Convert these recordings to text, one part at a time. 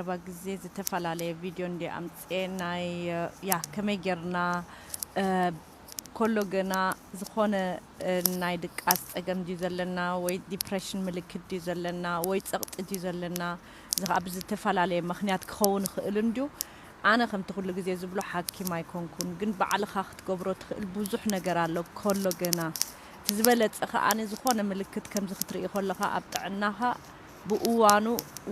ቀረባ ግዜ ዝተፈላለየ ቪድዮ እንዲ ኣምፅኤ ናይ ያ ከመይ ጌርና ኮሎገና ዝኾነ ናይ ድቃስ ጸገም ድዩ ዘለና ወይ ዲፕሬሽን ምልክት ድዩ ዘለና ወይ ጸቕጢ ድዩ ዘለና፣ እዚ ኸዓ ብዝተፈላለየ ምኽንያት ክኸውን ይኽእል እንድዩ። ኣነ ከምቲ ኩሉ ግዜ ዝብሎ ሓኪም ኣይኮንኩን፣ ግን ባዕልኻ ክትገብሮ ትኽእል ብዙሕ ነገር ኣሎ። ኮሎገና እቲ ዝበለጸ ኸዓ ዝኾነ ምልክት ከምዚ ክትርኢ ከለኻ ኣብ ጥዕናኻ ብእዋኑ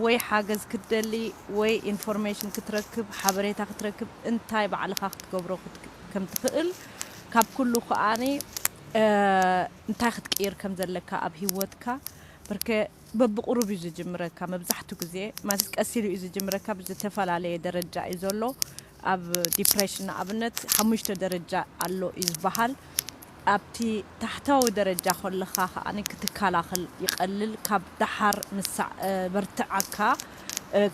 ወይ ሓገዝ ክትደሊ ወይ ኢንፎርሜሽን ክትረክብ ሓበሬታ ክትረክብ እንታይ ባዕልኻ ክትገብሮ ከም ትኽእል ካብ ኩሉ ከዓኒ እንታይ ክትቅይር ከም ዘለካ ኣብ ሂወትካ ብርከ በብቁሩብ እዩ ዝጅምረካ። መብዛሕቱ ግዜ ማለት ቀስ ኢሉ እዩ ዝጅምረካ። ብዝተፈላለየ ደረጃ እዩ ዘሎ። ኣብ ዲፕሬሽን ንኣብነት ሓሙሽተ ደረጃ ኣሎ እዩ ዝበሃል። ኣብቲ ታሕታዊ ደረጃ ከለኻ ከዓኒ ክትከላኸል ይቐልል። ካብ ደሓር ንሳዕ በርትዓካ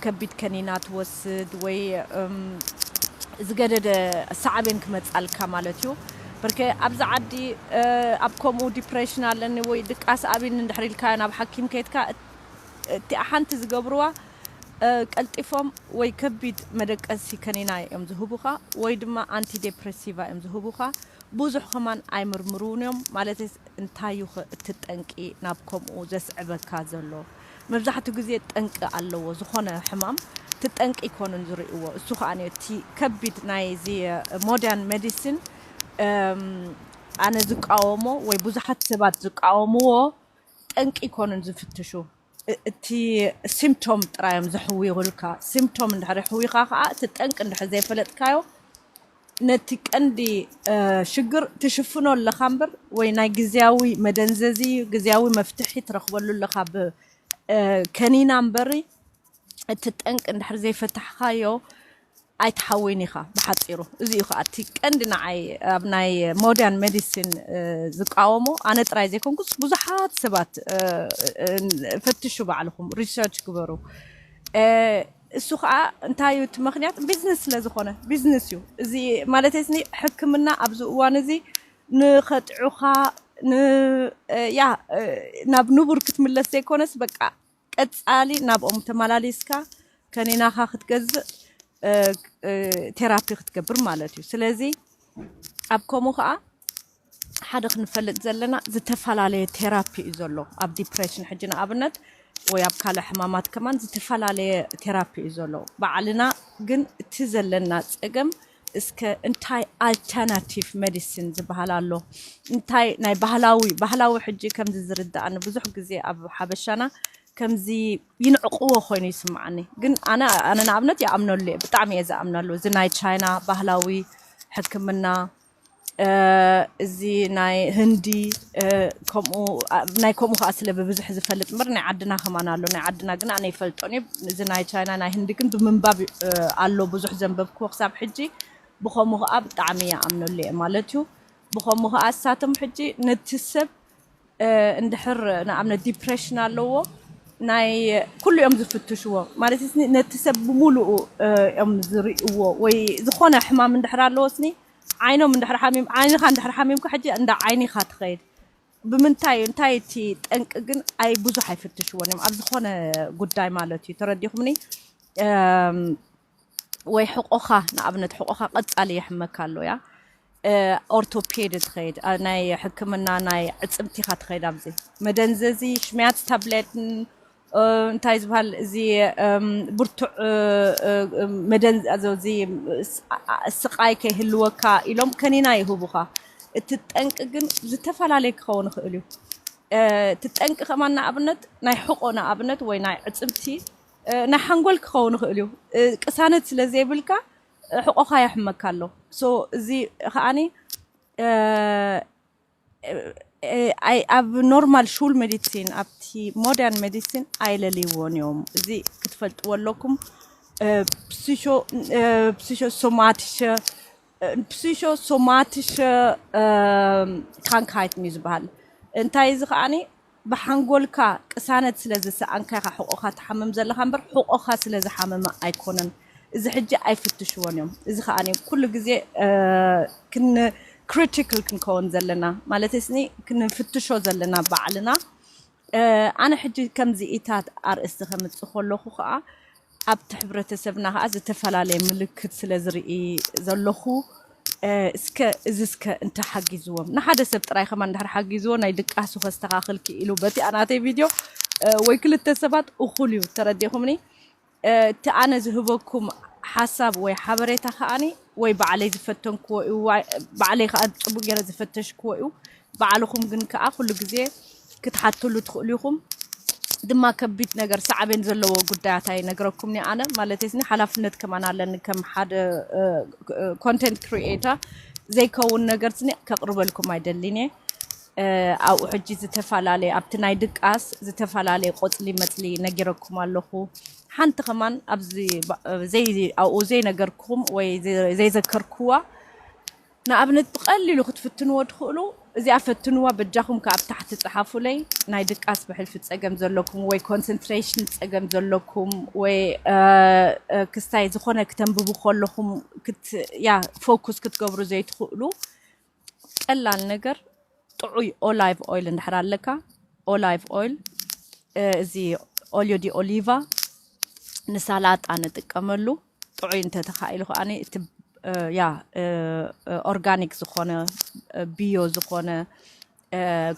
ከቢድ ከኒና ትወስድ ወይ ዝገደደ ሳዕቤን ክመፃልካ ማለት እዩ። በርከ ኣብዚ ዓዲ ኣብ ከምኡ ዲፕሬሽን ኣለኒ ወይ ድቃስ ኣብኒ እንድሕር ኢልካ ናብ ሓኪም ከይድካ እቲኣ ሓንቲ ዝገብርዋ ቀልጢፎም ወይ ከቢድ መደቀሲ ከኒና እዮም ዝህቡኻ ወይ ድማ ኣንቲ ዴፕሬሲቫ እዮም ዝህቡኻ። ብዙሕ ከማን ኣይምርምሩን እዮም ማለት እንታይ እዩ እቲ ጠንቂ ናብ ከምኡ ዘስዕበካ ዘሎ? መብዛሕትኡ ግዜ ጠንቂ ኣለዎ ዝኾነ ሕማም። እቲ ጠንቂ ኣይኮኑን ዝርእይዎ። እሱ ከዓ እቲ ከቢድ ናይዚ ሞደርን ሜዲሲን ኣነ ዝቃወሞ ወይ ብዙሓት ሰባት ዝቃወምዎ ጠንቂ ኣይኮኑን ዝፍትሹ። እቲ ሲምፕቶም ጥራዮም ዘሕውዩልካ። ሲምፕቶም እንድሕር ሕዊኻ ከዓ እቲ ጠንቂ እንድሕር ዘይፈለጥካዮ ነቲ ቀንዲ ሽግር ትሽፍኖ ኣለኻ እምበር ወይ ናይ ግዜያዊ መደንዘዚ ግዜያዊ መፍትሒ ትረኽበሉ ኣለኻ ብከኒና እምበሪ እቲ ጠንቂ እንድሕር ዘይፈታሕካዮ ኣይትሓዊን ኢኻ። ብሓፂሩ እዚ እዩ ከዓ እቲ ቀንዲ ንዓይ ኣብ ናይ ሞደርን ሜዲሲን ዝቃወሞ ኣነ ጥራይ ዘይኮንኩስ ብዙሓት ሰባት ፈትሹ ባዕልኹም ሪሰርች ግበሩ። እሱ ከዓ እንታይ እዩ እቲ ምኽንያት ቢዝነስ ስለ ዝኾነ ቢዝነስ እዩ እዚ ማለት ስኒ ሕክምና ኣብዚ እዋን እዚ ንኸጥዑኻ ያ ናብ ንቡር ክትምለስ ዘይኮነስ በቃ ቀፃሊ ናብኦም ተመላሊስካ ከኒናኻ ክትገዝእ ቴራፒ ክትገብር ማለት እዩ። ስለዚ ኣብ ከምኡ ከዓ ሓደ ክንፈልጥ ዘለና ዝተፈላለየ ቴራፒ እዩ ዘሎ ኣብ ዲፕሬሽን ሕጂ ንኣብነት ወይ ኣብ ካልእ ሕማማት ከማን ዝተፈላለየ ቴራፒ እዩ ዘሎ። ባዕልና ግን እቲ ዘለና ፀገም እስከ እንታይ ኣልተርናቲቭ ሜዲሲን ዝበሃል ኣሎ እንታይ ናይ ባህላዊ ባህላዊ ሕጂ ከምዚ ዝርዳእኒ ብዙሕ ግዜ ኣብ ሓበሻና ከምዚ ይንዕቅዎ ኮይኑ ይስምዓኒ። ግን ኣነ ኣነ ንኣብነት ይኣምነሉ እየ፣ ብጣዕሚ እየ ዝኣምነሉ። እዚ ናይ ቻይና ባህላዊ ሕክምና እዚ ናይ ህንዲ ከምኡ ናይ ከምኡ ከዓ ስለ ብብዝሒ ዝፈልጥ እምበር ናይ ዓድና ከማን ኣሎ። ናይ ዓድና ግን ኣነ ይፈልጦን እዩ። እዚ ናይ ቻይና ናይ ህንዲ ግን ብምንባብ ኣሎ ብዙሕ ዘንበብክዎ ክሳብ ሕጂ። ብኸምኡ ከዓ ብጣዕሚ ይኣምነሉ እየ ማለት እዩ። ብኸምኡ ከዓ እሳቶም ሕጂ ነቲ ሰብ እንድሕር ንኣብነት ዲፕሬሽን ኣለዎ ናይ ኩሉ እዮም ዝፍትሽዎ ማለት ስኒ ነቲ ሰብ ብምሉኡ እዮም ዝርእይዎ ወይ ዝኾነ ሕማም እንድሕር ኣለዎ ስኒ ዓይኖም እንድሕር ሓሚም ዓይንኻ እንድሕር ሓሚምካ ሕጂ እንዳ ዓይኒኻ ትኸይድ ብምንታይ እዩ እንታይ እቲ ጠንቂ ግን ኣይ ብዙሕ ኣይፍትሽዎን እዮም ኣብ ዝኾነ ጉዳይ ማለት እዩ ተረዲኹምኒ ወይ ሕቆኻ ንኣብነት ሕቆኻ ቀጻሊ የሕመካ ኣሎ ያ ኦርቶፔድ ትኸይድ ናይ ሕክምና ናይ ዕፅምቲኻ ትኸይድ ኣብዚ መደንዘዚ ሽምያት ታብሌት እንታይ ዝበሃል እዚ ብርቱዕ መደን እዚ ስቃይ ከይህልወካ ኢሎም ከኒና ይህቡኻ። እቲ ጠንቂ ግን ዝተፈላለየ ክኸውን ይኽእል እዩ። እቲ ጠንቂ ከማን ንኣብነት ናይ ሕቆ ንኣብነት ወይ ናይ ዕፅምቲ ናይ ሓንጎል ክኸውን ይኽእል እዩ። ቅሳነት ስለ ዘይብልካ ሕቆኻ የሕመካ ኣሎ። ሶ እዚ ከዓኒ ኣብ ኖርማል ሹል ሜዲሲን ኣብቲ ሞደርን ሜዲሲን ኣይለልይዎን እዮም። እዚ ክትፈልጥዎ ኣለኩም። ፕሲሾ ሶማቲሸ ፕሲሾ ሶማቲሸ ክራንክሃይት እዩ ዝበሃል። እንታይ እዚ ከዓኒ ብሓንጎልካ ቅሳነት ስለ ዝሰኣንካ ኢኻ ሕቆኻ ትሓምም ዘለኻ እምበር ሕቆኻ ስለ ዝሓመመ ኣይኮነን። እዚ ሕጂ ኣይፍትሽዎን እዮም። እዚ ከዓኒ ኩሉ ግዜ ክን ክሪቲካል ክንከውን ዘለና ማለት ስኒ ክንፍትሾ ዘለና ባዕልና ኣነ ሕጂ ከምዚ ኢታት ኣርእስቲ ከምፅእ ከለኹ ከዓ ኣብቲ ሕብረተሰብና ከዓ ዝተፈላለየ ምልክት ስለ ዝርኢ ዘለኹ፣ እስከ እዚ እስከ እንተሓጊዝዎም፣ ንሓደ ሰብ ጥራይ ከማን እንድሕር ሓጊዝዎ ናይ ድቃሱ ከስተኻኽል ክኢሉ በቲ ኣናተይ ቪድዮ ወይ ክልተ ሰባት እኹል እዩ። ተረዲኹምኒ? እቲ ኣነ ዝህበኩም ሓሳብ ወይ ሓበሬታ ከዓኒ ወይ ባዕለይ ዝፈተንክዎ እዩ፣ ባዕለይ ከዓ ፅቡቅ ገይረ ዝፈተሽክዎ እዩ። ባዕልኹም ግን ከዓ ኩሉ ግዜ ክትሓትሉ ትኽእሉ ኢኹም። ድማ ከቢድ ነገር ሳዕቤን ዘለዎ ጉዳያት ኣይነግረኩም እየ። ኣነ ማለት ስኒ ሓላፍነት ከማን ኣለኒ ከም ሓደ ኮንተንት ክሪኤተር ዘይከውን ነገር ስኒ ከቕርበልኩም ኣይደልን እየ። ኣብኡ ሕጂ ዝተፈላለየ ኣብቲ ናይ ድቃስ ዝተፈላለየ ቆፅሊ መፅሊ ነጊረኩም ኣለኹ። ሓንቲ ከማን ኣብዚ ኣብኡ ዘይነገርኩም ወይ ዘይዘከርክዋ ንኣብነት ብቐሊሉ ክትፍትንዎ ትኽእሉ። እዚኣ ፈትንዋ በጃኹም ከ ኣብ ታሕቲ ፀሓፉለይ። ናይ ድቃስ ብሕልፊ ፀገም ዘለኩም ወይ ኮንሰንትሬሽን ፀገም ዘለኩም ወይ ክስታይ ዝኾነ ክተንብቡ ከለኹም ያ ፎኩስ ክትገብሩ ዘይትኽእሉ ቀላል ነገር ጥዑይ ኦላይቭ ኦይል እንድሕር ኣለካ፣ ኦላይቭ ኦይል እዚ ኦልዮ ዲ ኦሊቫ ንሳላጣ ንጥቀመሉ። ጥዑይ እንተተኻኢሉ ከዓኒ እቲ ያ ኦርጋኒክ ዝኾነ ቢዮ ዝኾነ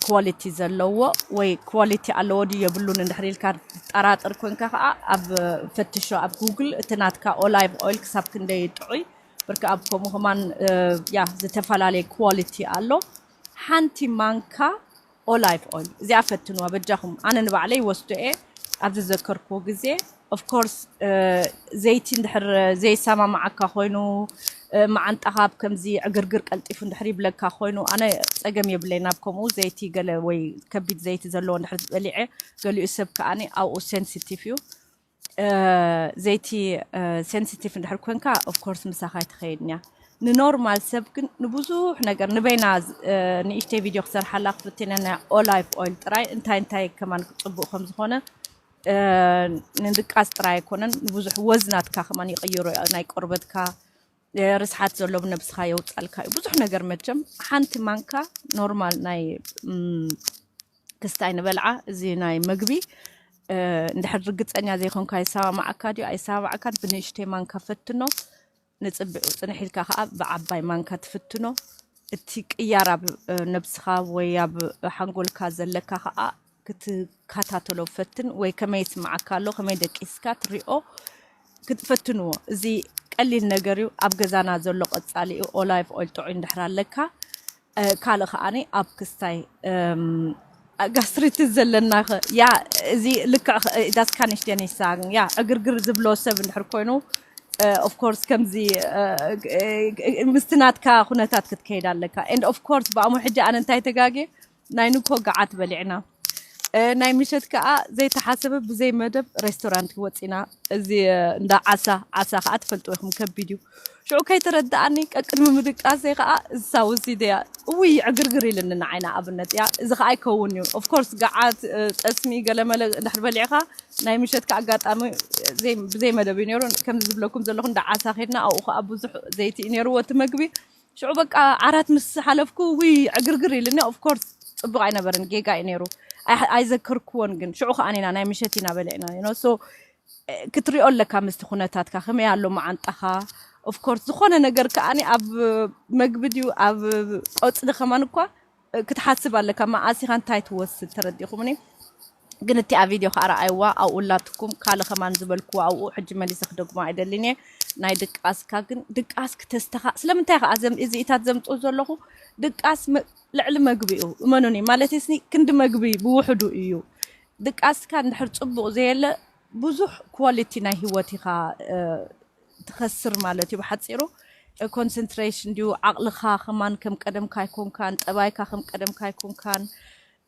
ኳሊቲ ዘለዎ ወይ ኳሊቲ ኣለዎ ድዩ የብሉን እንድሕር ኢልካ ትጠራጠር ኮንካ ከዓ ኣብ ፈትሾ ኣብ ጉግል እቲ ናትካ ኦላይቭ ኦይል ክሳብ ክንደይ ጥዑይ ብርክ ኣብ ከምኡ ከማን ያ ዝተፈላለየ ኳሊቲ ኣሎ። ሓንቲ ማንካ ኦላይቭ ኦይል እዚኣ ፈትንዋ በጃኹም። ኣነ ንባዕለይ ወስዶ እየ ኣብ ዝዘከርክዎ ግዜ። ኦፍኮርስ ዘይቲ እንድሕር ዘይሰማማዓካ ኮይኑ መዓንጣኻ ኣብ ከምዚ ዕግርግር ቀልጢፉ እንድሕር ይብለካ ኮይኑ ኣነ ፀገም የብለይ ናብ ከምኡ ዘይቲ ገለ ወይ ከቢድ ዘይቲ ዘለዎ እንድሕር ዝበሊዐ። ገሊኡ ሰብ ከዓኒ ኣብኡ ሴንሲቲቭ እዩ። ዘይቲ ሴንሲቲቭ እንድሕር ኮንካ ኦፍኮርስ ምሳኻ ኣይትኸይድን እያ። ንኖርማል ሰብ ግን ንብዙሕ ነገር ንበይና ንእሽተይ ቪድዮ ክሰርሓላ ክፍትነ ናይ ኦላይቭ ኦይል ጥራይ እንታይ እንታይ ከማን ክፅቡቅ ከም ዝኾነ ንድቃስ ጥራይ ኣይኮነን ንብዙሕ ወዝ ናትካ ከማን ይቅይሮ ናይ ቆርበትካ ርስሓት ዘሎ ብነብስኻ የውፃልካ እዩ ብዙሕ ነገር መቸም። ሓንቲ ማንካ ኖርማል ናይ ክስታይ ንበልዓ እዚ ናይ መግቢ እንድሕር ርግፀኛ ዘይኮንካ ይሰማማዓካ ድዩ ኣይሰማማዓካን ብንእሽተይ ማንካ ፈትኖ። ንፅብዑ ፅንሕ ኢልካ ከዓ ብዓባይ ማንካ ትፍትኖ። እቲ ቅያር ኣብ ነብስኻ ወይ ኣብ ሓንጎልካ ዘለካ ከዓ ክትከታተሎ ፈትን ወይ ከመይ ይስማዓካ ኣሎ ከመይ ደቂስካ ትሪኦ ክትፈትንዎ። እዚ ቀሊል ነገር እዩ። ኣብ ገዛና ዘሎ ቀፃሊ እዩ። ኦላይቭ ኦይል ጥዑይ እንድሕር ኣለካ ካልእ ከዓኒ ኣብ ክስታይ ጋስትሪትስ ዘለና ያ እዚ ልክዕ ዳስካንሽደኒሳ ያ ዕግርግር ዝብሎ ሰብ እንድሕር ኮይኑ ኦፍኮርስ ከምዚ ምስቲ ናትካ ኩነታት ክትከይድ ኣለካ። And of course ብኣሞ ሕጂ ኣነ እንታይ ተጋጌ ናይ ንኮ ገዓት በሊዕና ናይ ምሸት ከዓ ዘይተሓሰበ ብዘይ መደብ ሬስቶራንት ወፂና። እዚ እንዳ ዓሳ ዓሳ ከዓ ትፈልጥዎ ኢኹም ከቢድ እዩ። ሽዑ ከይተረድኣኒ ቀቅድሚ ምድቃሰይ ከዓ እሳ ወሲደያ እውይ ዕግርግር ኢልኒ ንዓይ ንኣብነት እያ። እዚ ከዓ ኣይከውን እዩ። ኦፍኮርስ ገዓት ጠስሚ ገለመለ እንድሕር በሊዕኻ ናይ ምሸት ከዓ ኣጋጣሚ ብዘይ መደብ እዩ ነይሩ። ከምዚ ዝብለኩም ዘለኹ እንዳ ዓሳ ከድና ኣብኡ ከዓ ብዙሕ ዘይቲ እዩ ነይርዎ እቲ መግቢ። ሽዑ በቃ ዓራት ምስ ሓለፍኩ ውይ ዕግርግር ኢልኒ። ኦፍኮርስ ፅቡቅ ኣይነበረን፣ ጌጋ እዩ ነይሩ። ኣይዘከርክዎን ግን ሽዑ ከዓ ኢና ናይ ምሸት ኢና በሊዕና። ሶ ክትሪኦ ኣለካ ምስቲ ኩነታትካ ከመይ ኣሎ መዓንጣኻ። ኦፍኮርስ ዝኾነ ነገር ከዓኒ ኣብ መግቢ ድዩ ኣብ ቆፅሊ ከማን እኳ ክትሓስብ ኣለካ። መዓስ ኢኻ እንታይ ትወስድ ተረዲኹምኒ። ግን እቲኣ ቪድዮ ከዓ ረኣይዋ ኣብኡ ኣላትኩም ካልእ ከማን ዝበልክዎ ኣብኡ ሕጂ መሊሰ ክደግሞ ኣይደልን እየ። ናይ ድቃስካ ግን ድቃስ ክተስተኻ ስለምንታይ ከዓ እዚኢታት ዘምፅኡ ዘለኹ ድቃስ ልዕሊ መግቢ እዩ እመኑኒ። ማለት ስኒ ክንዲ መግቢ ብውሕዱ እዩ። ድቃስካ እንድሕር ፅቡቅ ዘየለ ብዙሕ ኳሊቲ ናይ ህይወት ኢኻ ትኸስር ማለት እዩ ብሓፂሩ። ኮንሰንትሬሽን ድዩ ዓቕልኻ ከማን ከም ቀደምካ ኣይኮንካን፣ ጠባይካ ከም ቀደምካ ኣይኮንካን።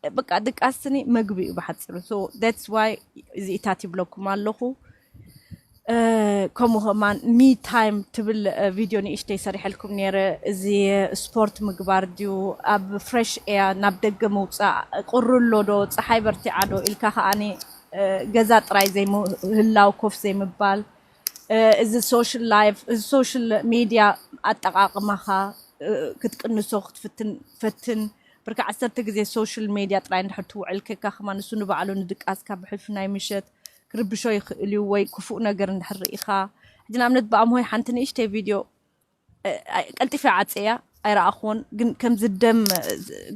በቃ ድቃስኒ መግቢ እዩ ብሓፂሩ። So that's why እዚኢታት ይብለኩም ኣለኹ። ከምኡ ከማን ሚ ታይም ትብል ቪድዮ ንእሽተይ ሰሪሐልኩም ነይረ። እዚ ስፖርት ምግባር ድዩ ኣብ ፍሬሽ ኤር ናብ ደገ ምውፃእ ቁርሎ ዶ ፀሓይ በርቲዓ ዶ ኢልካ ከዓኒ ገዛ ጥራይ ዘይምህላው ኮፍ ዘይምባል። እዚ ሶሻል ላይፍ እዚ ሶሻል ሚድያ ኣጠቃቅማኻ ክትቅንሶ ክትፍትን ፈትን። ብርካ ዓሰርተ ግዜ ሶሻል ሚድያ ጥራይ እንድሕር ትውዕል ከካ ከማ ንሱ ንባዕሉ ንድቃስካ ብሕልፊ ናይ ምሸት ክርብሾ ይኽእል እዩ፣ ወይ ክፉእ ነገር እንድሕር ርኢኻ። ሕጂ ንኣብነት ብኣምሆይ ሓንቲ ንእሽተይ ቪድዮ፣ እ፣ ኣይ-፣ ቀልጢፈ ዓጽያ ኣይረኣኽዎን፣ ግን ከምዚ ደም፣ እ፣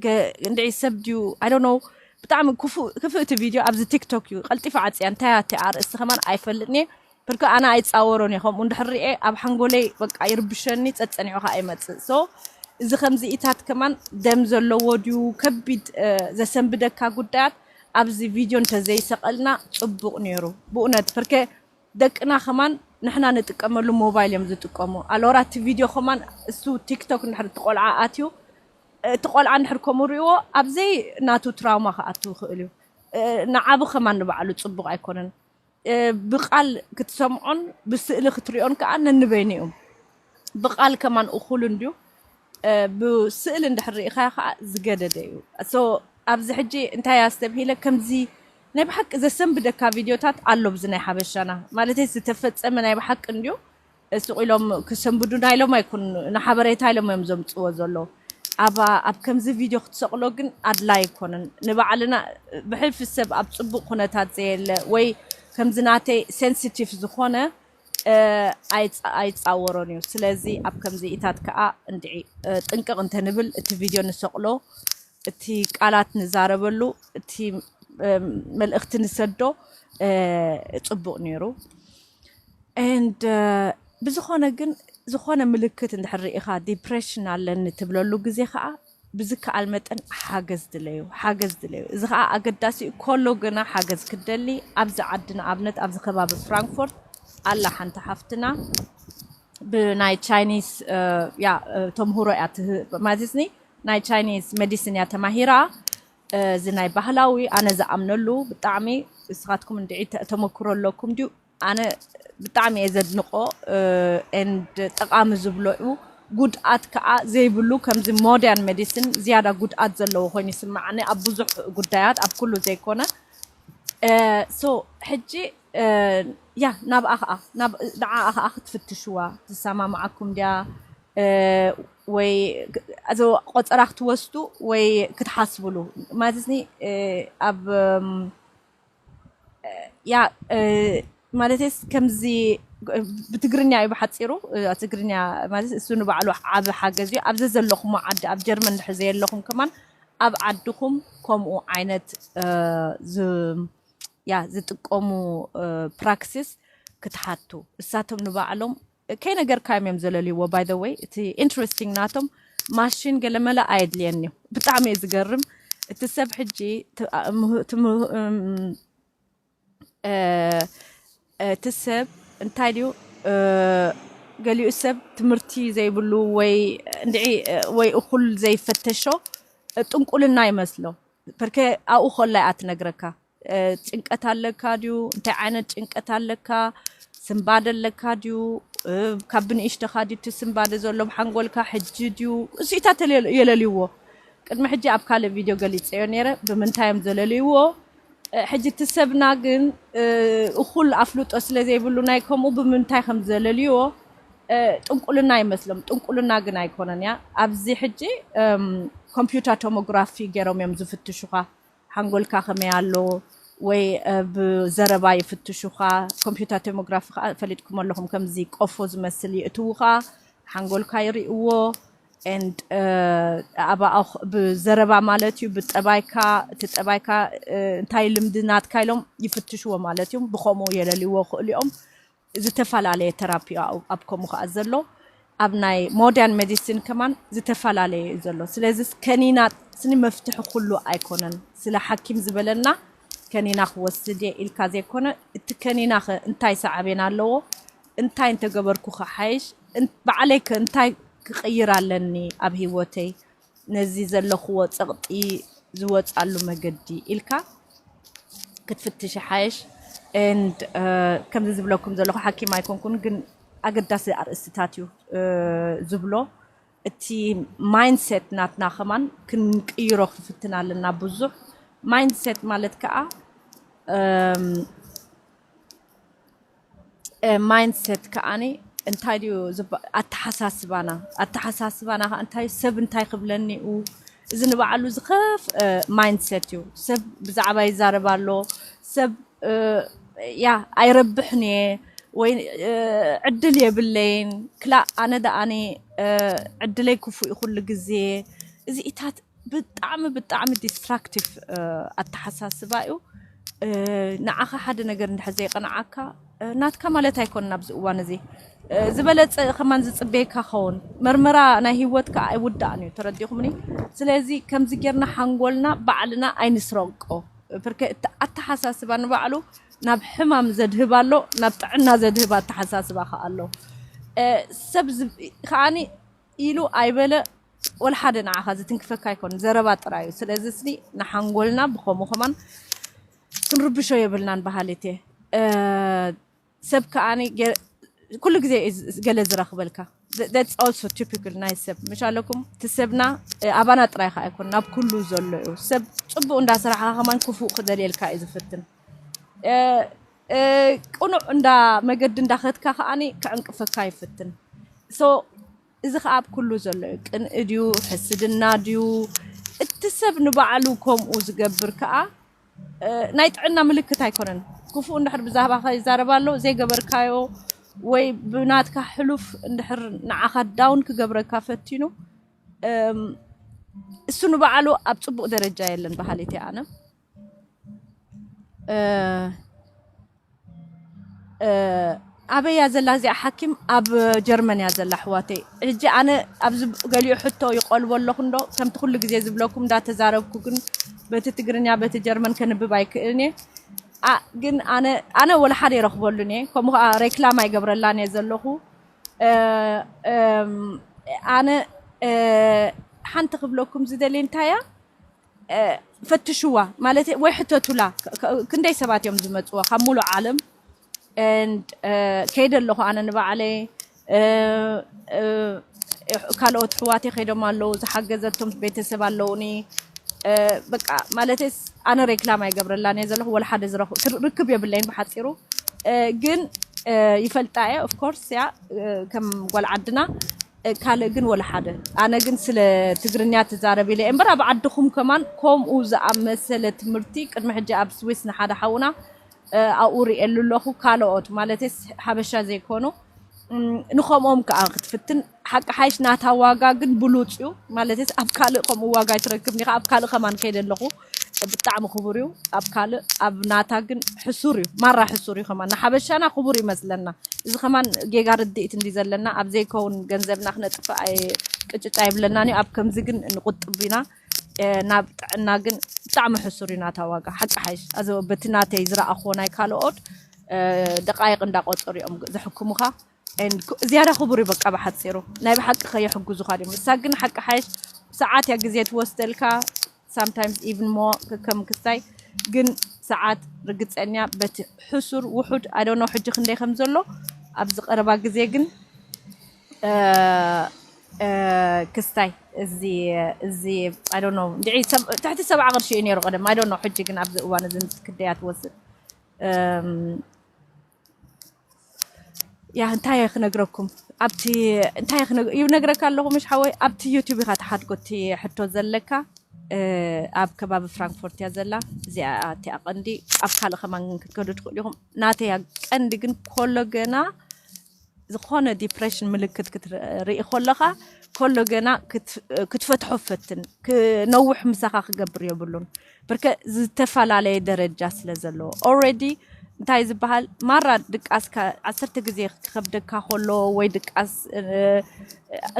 ገ-፣ እንድዒ ሰብ ድዩ፣ I don't know፣ ብጣዕሚ ክፉእ፣ ክፍእቲ ቪድዮ ኣብዚ ቲክቶክ እዩ። ቀልጢፈ ዓጽያ፣ እንታይ እያ እቲ ኣርእስቲ ከማን ኣይፈልጥን እየ። ብርክ ኣነ ኣይጻወሮን እየ፣ ከምኡ እንድሕር ርኤ ኣብ ሓንጎለይ በቃ ይርብሸኒ፣ ጸጸኒሑ ከኣ ይመጽእ። So እዚ ከምዚ ኢታት ከማን ደም ዘለዎ ድዩ፣ ከቢድ፣ እ፣ ዘሰንብደካ ጉዳያት ኣብዚ ቪድዮ እንተዘይሰቐልና ጽቡቕ ነይሩ ብእውነት። ብርክ ደቅና ከማን ንሕና ንጥቀመሉ ሞባይል እዮም ዝጥቀሙ። ኣሎራ እቲ ቪድዮ ከማን እሱ ቲክቶክ እንድሕር እቲ ቆልዓ ኣትዩ፣ እቲ ቆልዓ እንድሕር ከምኡ ሪእዎ ኣብዘይ ናቱ ትራውማ ክኣቱ ይኽእል እዩ። እ፣ ንዓቢ ከማን ንባዕሉ ጽቡቕ ኣይኮነን። እ፣ ብቃል ክትሰምዖን ብስእሊ ክትሪኦን ከኣ ነንበይኑ እዩ። ብቃል ከማን እኹል እንድዩ። እ፣ ብስእሊ እንድሕር ርኢኻዮ ከኣ ዝገደደ እዩ። So ኣብዚ ሕጂ እንታይ ኣስተብሂለ፣ ከምዚ ናይ ብሓቂ ዘሰንብደካ ቪድዮታት ኣሎ ኣብዚ ናይ ሓበሻና፣ ማለተይ ዝተፈጸመ ናይ ብሓቂ እንድዩ። ስቕ ኢሎም ክሰንብዱና ኢሎም ኣይኩን፣ ንሓበሬታ ኢሎም እዮም ዘምጽዎ ዘለዉ። ኣብ፣ ኣብ ከምዚ ቪድዮ ክትሰቕሎ ግን ኣድላይ ኣይኮነን። ንባዕልና ብሕልፊ ሰብ ኣብ ጽቡቕ ኩነታት ዘየለ ወይ ከምዚ ናተይ ሴንሲቲቭ ዝኾነ፣ እ፣ ኣይጻ-፣ ኣይጻወሮን እዩ። ስለዚ ኣብ ከምዚ ኢታት ከኣ እንድዒ፣ እ፣ ጥንቅቕ እንተንብል እቲ ቪድዮ ንሰቕሎ፣ እቲ ቃላት ንዛረበሉ፣ እቲ፣ እ፣ መልእኽቲ ንሰዶ፣ እ፣ ጽቡቕ ነይሩ። And፣ እ፣ ብዝኾነ ግን ዝኾነ ምልክት እንድሕር ርኢኻ ዲፕሬሽን ኣለኒ ትብለሉ ግዜ ከኣ ብዝከኣል መጠን ሓገዝ ድለዩ፣ ሓገዝ ድለዩ። እዚ ከኣ ኣገዳሲ እዩ። ኮሎ ግና ሓገዝ ክትደሊ ኣብዚ ዓዲ ንኣብነት ኣብዚ ከባቢ ፍራንክፎርት ኣላ ሓንቲ ሓፍትና ብናይ ቻይኒስ፣ እ፣ ያ፣ እ፣ ተምህሮ እያ ትህ-፣ ማለት ኒ ናይ ቻይኒስ ሜዲሲን እያ ተማሂራ። እ፣ እዚ ናይ ባህላዊ ኣነ ዝኣምነሉ ብጣዕሚ፣ ንስኻትኩም እንድዒ ተ-፣ ተመክሮ ኣለኩም ድዩ? ኣነ ብጣዕሚ እየ ዘድንቆ፣ እ፣ ኤንድ ጠቃሚ ዝብሎ እዩ። ጉድኣት ከዓ ዘይብሉ፣ ከምዚ ሞደርን ሜዲሲን ዝያዳ ጉድኣት ዘለዎ ኮይኑ ይስምዓኒ ኣብ ብዙሕ ጉዳያት፣ ኣብ ኩሉ ዘይኮነ። እ፣ ሶ ሕጂ፣ እ፣ ያ ናብኣ ከዓ፣ ናብ፣ ንዓኣ ከዓ ክትፍትሽዋ፣ ትሰማማዓኩም ድያ? እ፣ ወይ ክ-፣ እዚ ቆፀራ ክትወስዱ ወይ ክትሓስብሉ ማለት ኒ፣ እ፣ ኣብ፣ እም፣ ያ፣ እ፣ ማለትስ ከምዚ፣ እ፣ ብትግርኛ እዩ ብሓጺሩ፣ እ፣ ትግርኛ ማለት እሱ ንባዕሉ ዓቢ ሓገዝ እዩ። ኣብዚ ዘለኹሞ ዓዲ፣ ኣብ ጀርመን እንድሕር ዘየለኹም ከማን ኣብ ዓድኹም ከምኡ ዓይነት፣ እ፣ ዝ-፣ ያ፣ ዝጥቀሙ፣ እ፣ ፕራክሲስ ክትሓቱ። እሳቶም ንባዕሎም ከይነገርካዮም እዮም ዘለልይዎ። By the way፣ እቲ ኢንትረስቲንግ ናቶም ማሽን ገለመለ ኣየድልየን እዩ። ብጣዕሚ እዩ ዝገርም። እቲ ሰብ ሕጂ ት-፣ አ-፣ ምህు-፣ ትምህు-፣ እም፣ እ፣ እቲ ሰብ እንታይ ድዩ፣ እ፣ ገሊኡ ሰብ ትምህርቲ ዘይብሉ ወይ እንድዒ፣ እ፣ ወይ እኹል ዘይፈተሾ፣ እ፣ ጥንቁልና ይመስሎ። ፐርከ ኣብኡ ከላ እያ ትነግረካ። እ፣ ጭንቀት ኣለካ ድዩ? እንታይ ዓይነት ጭንቀት ኣለካ? ስንባደ ኣለካ ድዩ? እ፣ ካብ ብንእሽቶኻ ድዩ እቲ ስንባደ ዘሎ ብሓንጎልካ? ሕጂ ድዩ? እዚኢታት የለ-፣ የለልይዎ። ቅድሚ ሕጂ ኣብ ካልእ ቪድዮ ገሊጸዮ ነይረ፣ ብምንታይ እዮም ዘለልይዎ። እ፣ ሕጂ እቲ ሰብና ግን፣ እ፣ እኹል ኣፍልጦ ስለ ዘይብሉ ናይ ከምኡ ብምንታይ ከም ዘለልይዎ፣ እ፣ ጥንቁልና ይመስሎም። ጥንቁልና ግን ኣይኮነን እያ። ኣብዚ ሕጂ፣ እም፣ ኮምፒውተር ቶሞግራፊ ገይሮም እዮም ዝፍትሹኻ። ሓንጎልካ ከመይ ኣሎ ወይ፣ እ፣ ብዘረባ ይፍትሹኻ። ኮምፒውተር ቶሞግራፊ ከኣ ፈሊጥኩም ኣለኹም፣ ከምዚ ቆፎ ዝመስል ይእትዉኻ፣ ሓንጎልካ ይርእይዎ። And፣ እ፣ ኣባኣ ኽ-፣ ብዘረባ ማለት እዩ፣ ብጠባይካ፣ እቲ ጠባይካ፣ እ፣ እንታይ ልምዲ ናትካ ኢሎም ይፍትሽዎ ማለት እዩ። ብኸምኡ የለልይዎ ክእሉ እዮም። ዝተፈላለየ ተራፒ ኣብ፣ ኣብ ከምኡ ከኣ ዘሎ፣ ኣብ ናይ ሞደርን ሜዲሲን ከማን ዝተፈላለየ እዩ ዘሎ። ስለዚ ከኒና ስኒ መፍትሒ ኩሉ ኣይኮነን። ስለ ሓኪም ዝበለና ከኒና ክወስድ እየ ኢልካ ዘይኮነ፣ እቲ ከኒና ኸ እንታይ ሳዕቤን ኣለዎ? እንታይ እንተገበርኩ ክሓይሽ? እን-፣ ባዕለይ ከ እንታይ ክቕይር ኣለኒ ኣብ ህይወተይ? ነዚ ዘለኽዎ ጸቕጢ ዝወጻሉ መገዲ ኢልካ ክትፍትሽ ይሓይሽ። And፣ እ፣ ከምዚ ዝብለኩም ዘለኹ ሓኪም ኣይኮንኩን፣ ግን ኣገዳሲ ኣርእስትታት እዩ፣ እ፣ ዝብሎ። እቲ ማይንድሴት ናትና ከማን ክንቅይሮ ክንፍትን ኣለና። ብዙሕ ማይንድሴት ማለት ከኣ፣ እም፣ እ፣ ማይንድሴት ከኣኒ እንታይ ድዩ ዝባ-፣ ኣተሓሳስባና፣ ኣተሓሳስባና ከኣ እንታይ፣ ሰብ እንታይ ክብለኒ እዩ? እዚ ንባዕሉ ዝኸፍእ ማይንድሴት እዩ። ሰብ ብዛዕባ ይዛረብ ኣሎ፣ ሰብ፣ እ፣ ያ ኣይረብሕን እየ ወይ ዕድል የብለይን ክላእ ኣነ ደኣኒ ዕድለይ ክፉእ እዩ ኩሉ ግዜ። እዚኢታት ብጣዕሚ ብጣዕሚ ዲስትራክቲቭ ኣተሓሳስባ እዩ። ንዓኻ ሓደ ነገር እንድሕር ዘይቀንዓካ ናትካ ማለት ኣይኮነን። ኣብዚ እዋን እዚ ዝበለፀ ከማን ዝፅበየካ ኸውን። መርመራ ናይ ህይወትካ ኣይውዳእን እዩ። ተረዲኹምኒ? ስለዚ ከምዚ ጌርና ሓንጎልና ባዕልና ኣይንስረቆ። ብርከ እቲ ኣተሓሳስባ ንባዕሉ ናብ ሕማም ዘድህብ ኣሎ፣ ናብ ጥዕና ዘድህብ ኣተሓሳስባ ከኣ ኣሎ። ሰብ ከዓኒ ኢሉ ኣይበለ ወላ ሓደ ንዓኻ ዝትንክፈካ ኣይኮን፣ ዘረባ ጥራይ እዩ። ስለዚ ስኒ ንሓንጎልና ብኸምኡ ከማን ክንርብሾ የብልናን በሃሊት እየ። ሰብ ከዓኒ ኩሉ ግዜ ገለ ዝረኽበልካ። That's also typical ናይ ሰብ ምሽ ኣለኩም። እቲ ሰብና ኣባና ጥራይ ከኣ ኣይኮን፣ ናብ ኩሉ ዘሎ እዩ። ሰብ ጽቡቕ እንዳሰራሕካ ከማን ክፉእ ክደልየልካ እዩ ዝፍትን። ቅኑዕ እንዳ መገዲ እንዳኸድካ ከዓኒ ክዕንቅፈካ ይፍትን። So እዚ ከኣ ኣብ ኩሉ ዘሎ እዩ። ቅንኢ ድዩ፣ ሕስድና ድዩ፣ እቲ ሰብ ንባዕሉ ከምኡ ዝገብር ከኣ ናይ ጥዕና ምልክት ኣይኮነን። ክፉእ እንድሕር ብዛዕባኻ ይዛረብ ኣሎ ዘይገበርካዮ ወይ ብናትካ ሕሉፍ እንድሕር ንዓኻ ዳውን ክገብረካ ፈቲኑ እሱ ንባዕሉ ኣብ ጽቡቕ ደረጃ የለን በሃሊት እየ ኣነ። ኣበይ እያ ዘላ እዚኣ ሓኪም? ኣብ ጀርመን እያ ዘላ ኣሕዋተይ። ሕጂ ኣነ ኣብዚ ገሊኡ ሕቶ ይቆልቦ ኣለኹ እንዶ ከምቲ ኩሉ ግዜ ዝብለኩም እንዳተዛረብኩ ግን በቲ ትግርኛ በቲ ጀርመን ከንብብ ኣይክእልን እየ። ግን ኣነ ኣነ ወላ ሓደ ይረኽበሉን እየ። ከምኡ ከዓ ሬክላም ኣይገብረላን እየ ዘለኹ። ኣነ ሓንቲ ክብለኩም ዝደሊ እንታይ እያ ፈትሽዋ ማለት ወይ ሕተቱላ። ክንደይ ሰባት እዮም ዝመፅዋ ካብ ሙሉእ ዓለም። ከይደ ኣለኹ ኣነ ንባዕለይ። ካልኦት ሕዋቴ ከይዶም ኣለዉ ዝሓገዘቶም ቤተሰብ ኣለውኒ። በቃ ማለትስ ኣነ ሬክላም ኣይገብረላን እየ ዘለኹ ወላ ሓደ ዝረኹ ርክብ የብለይን ብሓፂሩ። ግን ይፈልጣ እየ ኦፍኮርስ ያ ከም ጓል ዓድና። ካልእ ግን ወላ ሓደ ኣነ ግን ስለ ትግርኛ ትዛረብ ኢለ እምበር ኣብ ዓድኹም ከማን ከምኡ ዝኣመሰለ ትምህርቲ ቅድሚ ሕጂ ኣብ ስዊስ ንሓደ ሓውና ኣብኡ ርእየሉ ኣለኹ። ካልኦት ማለትስ ሓበሻ ዘይኮኑ ንኸምኦም ከዓ ክትፍትን ሓቂ ሓይሽ ናታ ዋጋ ግን ብሉፅ እዩ። ማለትስ ኣብ ካልእ ከምኡ ዋጋ ይትረክብ ኒኻ ኣብ ካልእ ከማን ከይደ ኣለኹ ብጣዕሚ ክቡር እዩ። ኣብ ካልእ ኣብ ናታ ግን ሕሱር እዩ። ማራ ሕሱር እዩ ከማን ንሓበሻና ክቡር ይመስለና። እዚ ከማን ጌጋ ርድኢት እንዲ ዘለና ኣብ ዘይከውን ገንዘብና ክነጥፍእ ቅጭጫ ይብለናን እዩ። ኣብ ከምዚ ግን ንቁጥብ ኢና። ናብ ጥዕና ግን ብጣዕሚ ሕሱር እዩ ናታ ዋጋ ሓቂ ሓይሽ ኣዘ በቲ ናተይ ዝረኣኽዎ ናይ ካልኦት ደቃይቅ እንዳቆፀሩ እዮም ዘሕክሙኻ። ዝያዳ ክቡር እዩ በቃ ብሓፂሩ ናይ ብሓቂ ከየሕጉዙኻ ድዮም እሳ ግን ሓቂ ሓይሽ ሰዓት እያ ግዜ ትወስደልካ። Sometimes even more ከም ክስታይ ግን ሰዓት ርግፀኛ በቲ ሕሱር ውሑድ I don't know ሕጂ ክንደይ ከም ዘሎ ኣብዚ ቀረባ ግዜ ግን ክስታይ እዚ እዚ I don't know እንድዒ ትሕቲ ሰብዓ ቅርሺ እዩ ነይሩ ቀደም I don't know ሕጂ ግን ኣብዚ እዋን እዚ ክንደይ እያ ትወስድ። ያ እንታይ እየ ክነግረኩም ኣብቲ እንታይ ይነግረካ ኣለኹ ምሽ ሓወይ ኣብቲ ዩቱብ ኢኻ ትሓድጎ እቲ ሕቶ ዘለካ። ኣብ ከባቢ ፍራንክፎርት እያ ዘላ። እዚኣ እቲኣ ቀንዲ ኣብ ካልእ ከማን ክትከዱ ትኽእሉ ኢኹም። ናተይ ቀንዲ ግን ኮሎ ገና ዝኾነ ዲፕሬሽን ምልክት ክትርኢ ኮለኻ ኮሎ ገና ክትፈትሖ ፈትን ክነውሕ ምሳኻ ክገብር የብሉን። ብርከ ዝተፈላለየ ደረጃ ስለ ዘለዎ already እንታይ ዝበሃል ማራ ድቃስካ ዓሰርተ ግዜ ክኸብደካ ከሎ ወይ ድቃስ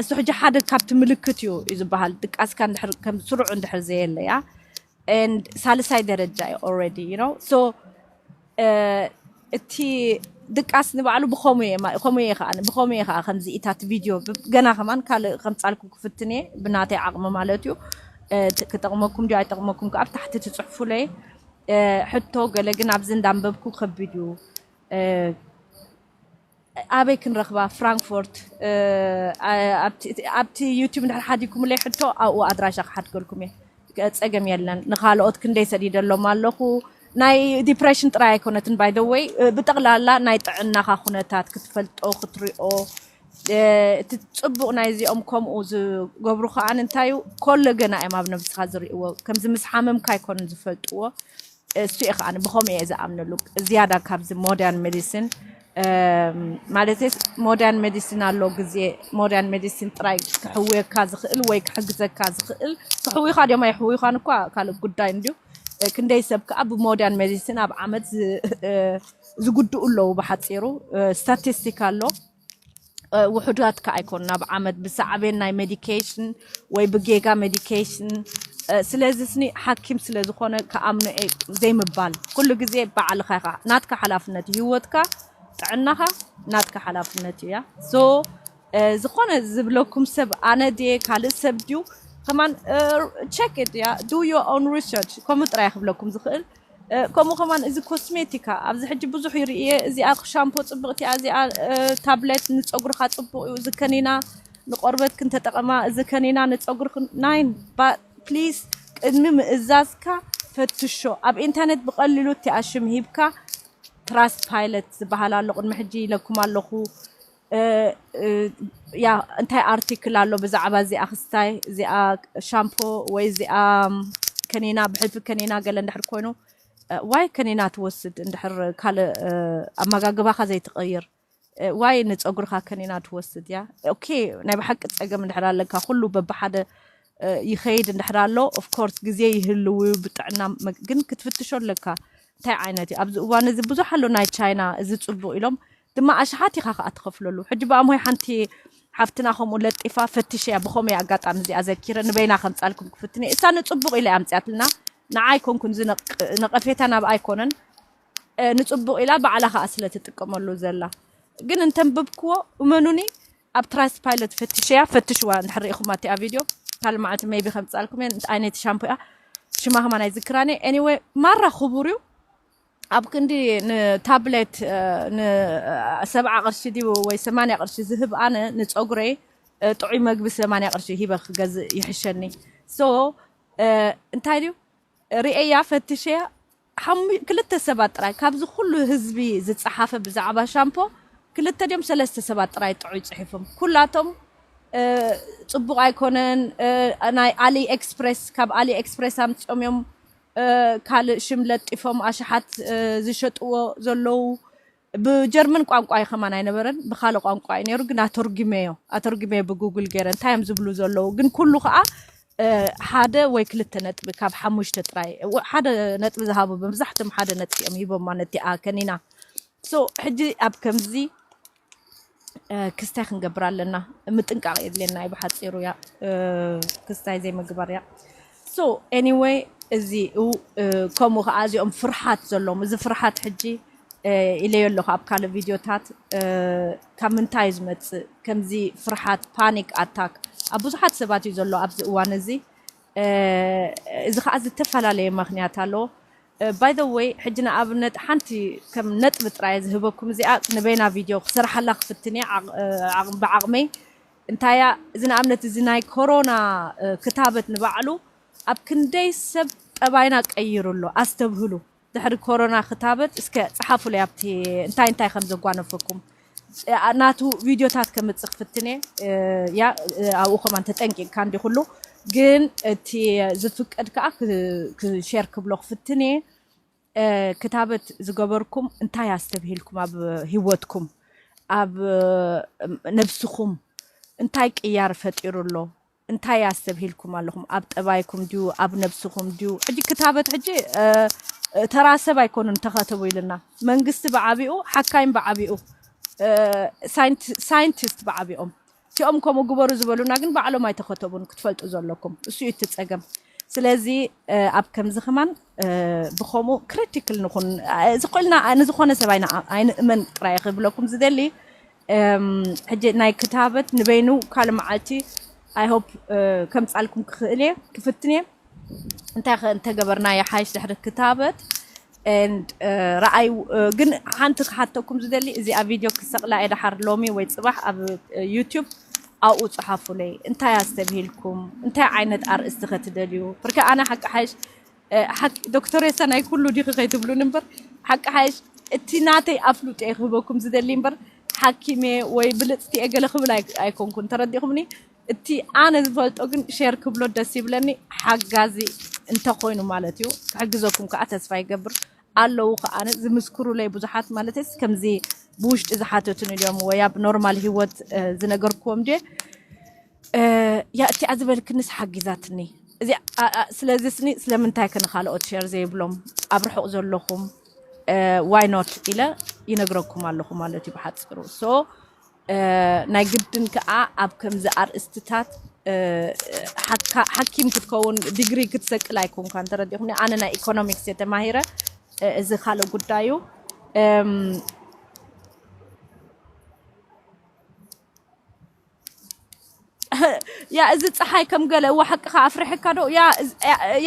እሱ ሕጂ ሓደ ካብቲ ምልክት እዩ እዩ ዝበሃል ድቃስካ እንድሕር ከም ስሩዕ እንድሕር ዘየለያ and ሳልሳይ ደረጃ እዩ already you know so እቲ ድቃስ ንባዕሉ ብኸምኡ እየ ማ- ከምኡ እየ ከዓ ብኸምኡ እየ ከዓ ከምዚ ኢታት ቪድዮ ብ- ገና ከማን ካልእ ከምፃልኩም ክፍትን እየ ብናተይ ዓቕሚ ማለት እዩ እ፣ ት- ክጠቕመኩም ድዩ ኣይጠቕመኩም ከዓ ኣብ ታሕቲ ትፅሕፉለይ እ፣ ሕቶ ገለ ግን ኣብዚ እንዳንበብኩ ከቢድ እዩ እ፣ ኣበይ ክንረኽባ ፍራንክፎርት እ፣ ኣ- ኣብቲ ኣብቲ ዩቲብ እንድሕር ሓዲግኩምለይ ሕቶ ኣብኡ ኣድራሻ ክሓድገልኩም እየ ጸገም የለን። ንኻልኦት ክንደይ ሰዲደሎም ኣለኹ። ናይ ዲፕሬሽን ጥራይ ኣይኮነትን ባይ ዘ ወይ ብጠቕላላ ናይ ጥዕናኻ ኩነታት ክትፈልጦ ክትሪኦ እቲ ጽቡቕ ናይዚኦም ከምኡ ዝገብሩ ከኣ እንታይ እዩ ኮሎ ገና እዮም ኣብ ነብስኻ ዝርእዎ ከምዚ ምስ ሓመምካ ኣይኮኑን ዝፈልጥዎ እሱ እየ ከዓ ብኸምኡ እየ ዝኣምነሉ። ዝያዳ ካብዚ ሞደርን ሜዲሲን ማለት ሞደርን ሜዲሲን ኣሎ፣ ግዜ ሞደርን ሜዲሲን ጥራይ ክሕውየካ ዝኽእል ወይ ክሕግዘካ ዝኽእል። ክሕውዩኻ ድዮም ኣይሕውዩኻን እኳ ካልእ ጉዳይ እንድዩ። ክንደይ ሰብ ከዓ ብሞደርን ሜዲሲን ኣብ ዓመት ዝጉድኡ ኣለዉ። ብሓፂሩ ስታቲስቲክ ኣሎ። ውሑዳት ከ ኣይኮን ናብ ዓመት ብሳዕቤን ናይ ሜዲኬሽን ወይ ብጌጋ ሜዲኬሽን። ስለዚ ስኒ ሓኪም ስለ ዝኾነ ክኣምኖ ዘይምባል፣ ኩሉ ግዜ ባዕልኻ ኢኻ፣ ናትካ ሓላፍነት እዩ። ህይወትካ፣ ጥዕናኻ ናትካ ሓላፍነት እዩ። ያ ሶ ዝኾነ ዝብለኩም ሰብ ኣነ ድየ ካልእ ሰብ ድዩ ከማን ቸክ እያ። Do your own research ከምኡ ጥራይ ክብለኩም ዝኽእል። ከምኡ ከማን እዚ ኮስሜቲካ ኣብዚ ሕጂ ብዙሕ ይርእየ። እዚኣ ሻምፖ ጽብቕቲ እያ፣ እዚኣ ታብሌት ንጸጉርኻ ጽቡቕ እዩ፣ እዚ ከኒና ንቆርበት ክንተጠቐማ፣ እዚ ከኒና ንጸጉርክ ናይን። ፕሊስ ቅድሚ ምእዛዝካ ፈትሾ። ኣብ ኢንተርኔት ብቐሊሉ እቲኣ ሽም ሂብካ ትራስት ፓይለት ዝበሃል ኣሎ፣ ቅድሚ ሕጂ ኢለኩም ኣለኹ። ያ እንታይ ኣርቲክል ኣሎ ብዛዕባ እዚኣ ክስታይ፣ እዚኣ ሻምፖ ወይ እዚኣ ከኒና፣ ብሕልፊ ከኒና ገለ እንድሕር ኮይኑ፣ ዋይ ከኒና ትወስድ እንድሕር ካልእ ኣመጋግባኻ ዘይትቐይር፣ ዋይ ንፀጉርኻ ከኒና ትወስድ እያ። ኦኬ፣ ናይ ብሓቂ ፀገም እንድሕር ኣለካ፣ ኩሉ በብሓደ ይኸይድ እንድሕር ኣሎ፣ ኦፍኮርስ ግዜ ይህልው ብጥዕና፣ ግን ክትፍትሾ ኣለካ። እንታይ ዓይነት እዩ ኣብዚ እዋን እዚ ብዙሕ ኣሎ ናይ ቻይና፣ እዚ ፅቡቕ ኢሎም ድማ ኣሽሓት ኢኻ ከዓ ትኸፍለሉ። ሕጂ ብኣምሆይ ሓንቲ ሓፍትና ከምኡ ለጢፋ ፈትሸያ፣ ብኸመይ ኣጋጣሚ እዚኣ ዘኪረ ንበይና ከምፃልኩም ክፍትነ፣ እሳ ንፅቡቕ ኢለ ኣምፅያትልና፣ ንዓይ ኮንኩን፣ እዚ ነቐፌታ ናብ ኣይኮነን። ንፅቡቕ ኢላ ባዕላ ከዓ ስለ ትጥቀመሉ ዘላ። ግን እንተንብብክዎ እመኑኒ፣ ኣብ ትራስት ፓይለት ፈትሸያ፣ ፈትሽዋ እንድሕር ርኢኹማ እቲኣ ቪድዮ። ካልእ መዓልቲ ሜቢ ከምፃልኩም እየ። እንታይ ዓይነት ሻምፖ እያ ሽማ ከማን ኣይዝክራን እየ። ኤኒወይ ማራ ክቡር እዩ። ኣብ ክንዲ ንታብሌት ንሰብዓ ቅርሺ ድዩ ወይ ሰማንያ ቅርሺ ዝህብ ኣነ ንፀጉረይ ጥዑይ መግቢ ሰማንያ ቅርሺ ሂበ ክገዝእ ይሕሸኒ። ሶ እንታይ ድዩ ርእያ ፈትሸያ። ክልተ ሰባት ጥራይ ካብዚ ኩሉ ህዝቢ ዝፀሓፈ ብዛዕባ ሻምፖ ክልተ ድዮም ሰለስተ ሰባት ጥራይ ጥዑይ ፅሒፎም። ኩላቶም ፅቡቕ ኣይኮነን፣ ናይ ኣሊ ኤክስፕሬስ፣ ካብ ኣሊ ኤክስፕሬስ ኣምፅኦም እዮም፣ ካልእ ሽም ለጢፎም ኣሽሓት ዝሸጥዎ ዘለዉ። ብጀርመን ቋንቋ እዩ ከማን ኣይነበረን፣ ብኻልእ ቋንቋ እዩ ነይሩ፣ ግን ኣተርጉመዮ፣ ኣተርጉመዮ ብጉግል ገይረ እንታይ እዮም ዝብሉ ዘለዉ። ግን ኩሉ ከዓ ሓደ ወይ ክልተ ነጥቢ ካብ ሓሙሽተ ጥራይ፣ ሓደ ነጥቢ ዝሃቡ መብዛሕትኦም ሓደ ነጥቢ እዮም ሂቦማ ነቲኣ ከኒና። ሶ ሕጂ ኣብ ከምዚ ክስታይ ክንገብር ኣለና፣ ምጥንቃቕ የድልየና እዩ ብሓፂሩ። ያ ክስታይ ዘይምግባር እያ። ሶ ኤኒወይ እዚ ከምኡ ከዓ እዚኦም ፍርሓት ዘለዎም፣ እዚ ፍርሓት ሕጂ ኢለዮ ኣለኹ ኣብ ካልእ ቪድዮታት፣ ካብ ምንታይ እዩ ዝመፅእ ከምዚ ፍርሓት፣ ፓኒክ ኣታክ ኣብ ብዙሓት ሰባት እዩ ዘሎ ኣብዚ እዋን እዚ። እዚ ከዓ ዝተፈላለየ ምክንያት ኣለዎ። ባይ ዘ ወይ ሕጂ ንኣብነት ሓንቲ ከም ነጥቢ ጥራይ ዝህበኩም፣ እዚኣ ንበይና ቪድዮ ክሰርሓላ ክፍትን እየ ብዓቕመይ። እንታያ እዚ ንኣብነት እዚ ናይ ኮሮና ክታበት ንባዕሉ ኣብ ክንደይ ሰብ ጠባይና ቀይሩ ኣሎ። ኣስተብህሉ፣ ድሕሪ ኮሮና ክታበት እስከ ፀሓፉለይ ኣብቲ እንታይ እንታይ ከም ዘጓነፈኩም። ናቱ ቪድዮታት ከምፅእ ክፍትን እየ። ያ ኣብኡ ከማን ተጠንቂቕካ እንዲ ኩሉ፣ ግን እቲ ዝፍቀድ ከዓ ክሸር ክብሎ ክፍትን እየ። ክታበት ዝገበርኩም እንታይ ኣስተብሂልኩም ኣብ ህይወትኩም፣ ኣብ ነብስኹም እንታይ ቅያር ፈጢሩ ኣሎ? እንታይ ኣስተብሂልኩም ኣለኹም? ኣብ ጠባይኩም ድዩ ኣብ ነብስኹም ድዩ? ሕጂ ክታበት ሕጂ ተራ ሰብ ኣይኮኑን ተኸተቡ ኢልና፣ መንግስቲ ብዓቢኡ፣ ሓካይም ብዓቢኡ፣ ሳይንቲስት ብዓቢኦም። እቲኦም ከምኡ ግበሩ ዝበሉና ግን ባዕሎም ኣይተኸተቡን ክትፈልጡ ዘለኩም። እሱ እዩ እቲ ፀገም። ስለዚ ኣብ ከምዚ ከማን ብከምኡ ክሪቲክል ንኹን። ዝኽእልና ንዝኾነ ሰብ ኣይንእመን ጥራይ ክብለኩም ዝደሊ። ሕጂ ናይ ክታበት ንበይኑ ካልእ መዓልቲ ኣይ ሆፕ ከምፃልኩም ክኽእል እየ፣ ክፍትን እየ። እንታይ ከ እንተገበርና ይሓይሽ ድሕሪ ክታበት? And ረኣይ ግን ሓንቲ ክሓተኩም ዝደሊ፣ እዚኣ ቪድዮ ክሰቕላ እየ ድሓር ሎሚ ወይ ፅባሕ ኣብ ዩቱብ፣ ኣብኡ ፀሓፉለይ። እንታይ ኣስተብሂልኩም? እንታይ ዓይነት ኣርእስቲ ከ ትደልዩ? ብርክ ኣነ ሓቂ ሓይሽ ዶክተር የሳ ናይ ኩሉ ዲኺ ከይትብሉን እምበር፣ ሓቂ ሓይሽ እቲ ናተይ ኣፍልጦ እየ ክህበኩም ዝደሊ እምበር፣ ሓኪም እየ ወይ ብልፅቲ እየ ገለ ክብል ኣይኮንኩን። ተረዲኹምኒ? እቲ ኣነ ዝፈልጦ ግን ሼር ክብሎ ደስ ይብለኒ። ሓጋዚ እንተኾይኑ ማለት እዩ። ክሕግዘኩም ከዓ ተስፋ ይገብር። ኣለዉ ከዓ ዝምስክሩለይ ብዙሓት፣ ማለትስ ከምዚ ብውሽጢ ዝሓተቱኒ ድዮም ወይ ኣብ ኖርማል ህይወት ዝነገርክዎም ድየ? ያ እቲኣ ዝበልክንስ ሓጊዛትኒ። እዚ ስለዚ ስኒ ስለምንታይ ከ ንኻልኦት ሸር ዘይብሎም? ኣብ ርሑቕ ዘለኹም ዋይ ኖት ኢለ ይነግረኩም ኣለኹ ማለት እዩ ብሓፂሩ። ሶ ናይ ግድን ከዓ ኣብ ከምዚ ኣርእስትታት ሓኪም ክትከውን ዲግሪ ክትሰቅል ኣይኮንካን፣ ተረዲኹም? ኣነ ናይ ኢኮኖሚክስ የተማሂረ፣ እዚ ካልእ ጉዳዩ። ያ እዚ ፀሓይ ከም ገለ እዋ ሓቅኻ ኣፍርሐካ ዶ? ያ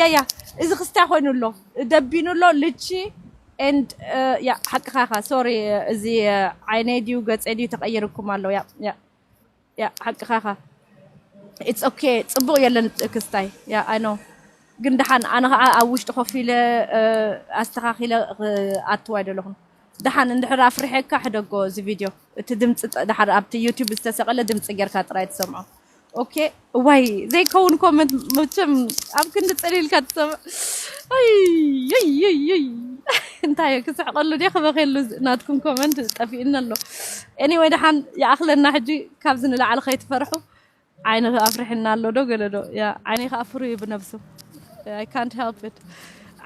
ያ ያ እዚ ክስታይ ኮይኑ ኣሎ፣ ደቢኑ ኣሎ ልቺ ኤንድ ያ ሓቅኻ ኢኻ። ሶሪ፣ እዚ ዓይነይ ድዩ ገፀይ ድዩ ተቐይርኩም ኣሎ። ያ ያ ያ ሓቅኻ ኢኻ። ኢትስ ኦኬ፣ ፅቡቕ የለን ክስታይ። ያ ኣይ ኖ፣ ግን ደሓን ኣነ ከዓ ኣብ ውሽጢ ኮፍ ኢለ ኣስተኻኺለ ኣትዋ ኣይደለኹን። ደሓን እንድሕር ኣፍሪሐካ ሕደጎ እዚ ቪድዮ፣ እቲ ድምፂ ድሓር ኣብቲ ዩቲዩብ ዝተሰቐለ ድምፂ ጌርካ ጥራይ ትሰምዖ። ኦኬ። እዋይ ዘይከውን ኮመንት መቸም ኣብ ክንዲ ፀሊልካ ትሰምዕ። ኣይ እንታይ ክስሕቀሉ ደ ክበክየሉ ናትኩም ኮመንት ጠፊእኒ ኣሎ። ኤኒወይ ደሓን ይኣኽለና ሕጂ፣ ካብዚ ንላዕሊ ከይትፈርሑ። ዓይንኺ ኣፍርሕና ኣሎ ዶ ገለ ዶ? ያ ዓይንኺ ኣፍሩ እዩ ብነብሱ። I can't help it።